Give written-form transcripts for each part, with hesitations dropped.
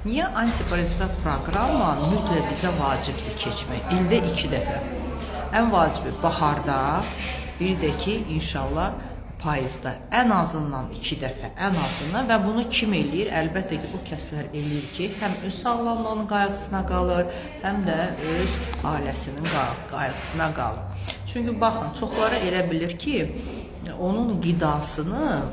Niyə antiparazital proqramla mütləq bizə vacibdir keçmək? İldə 2 dəfə. Ən vacibi baharda, bir də ki, inşallah payızda ən azından 2 dəfə, ən azından və bunu kim eləyir? Əlbəttə ki, o kəslər eləyir ki, həm öz sağlamlığının qayğısına qalır, həm də öz ailəsinin qayğısına qalır. Çünki baxın, çoxları elə bilir ki, onun qidasını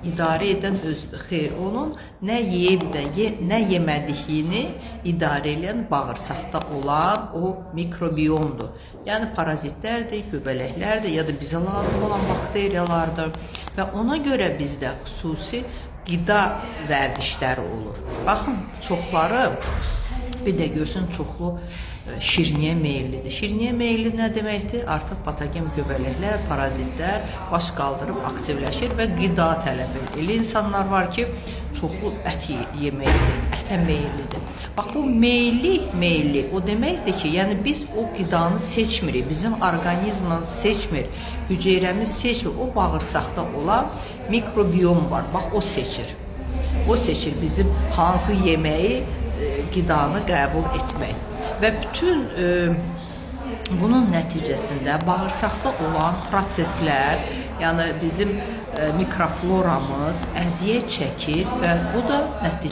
idarə edən özüdür. Xeyr, onun nə yeyib də nə yemədiyini idarə edən bağırsaqda olan o mikrobiyomdur. Yəni parazitlərdir, göbələklərdir ya da bizə lazım olan bakteriyalardır və ona görə bizdə xüsusi qida vərdişləri olur. Baxın, çoxları bir də görsün çoxlu şirniyə meyillidir. Şirniyə meyilli nə deməkdir? Artıq patogen göbələklər, parazitlər baş qaldırıb aktivləşir və qida tələb edir. Elə insanlar var ki, çoxlu ət yemək istəyir, ətə meyillidir. Bax bu meyillik o deməkdir ki, yəni biz o qidanı seçmirik, bizim orqanizmimiz seçmir, hüceyrəmiz seçmir. O bağırsaqda olan mikrobiyom var. Bax o seçir. O seçir bizim hansı yeməyi, qidanı qəbul etmək. Və bütün bunun nəticəsində bağırsaqda olan proseslər, yəni bizim mikrofloramız əziyyət çəkir və bu da nəticə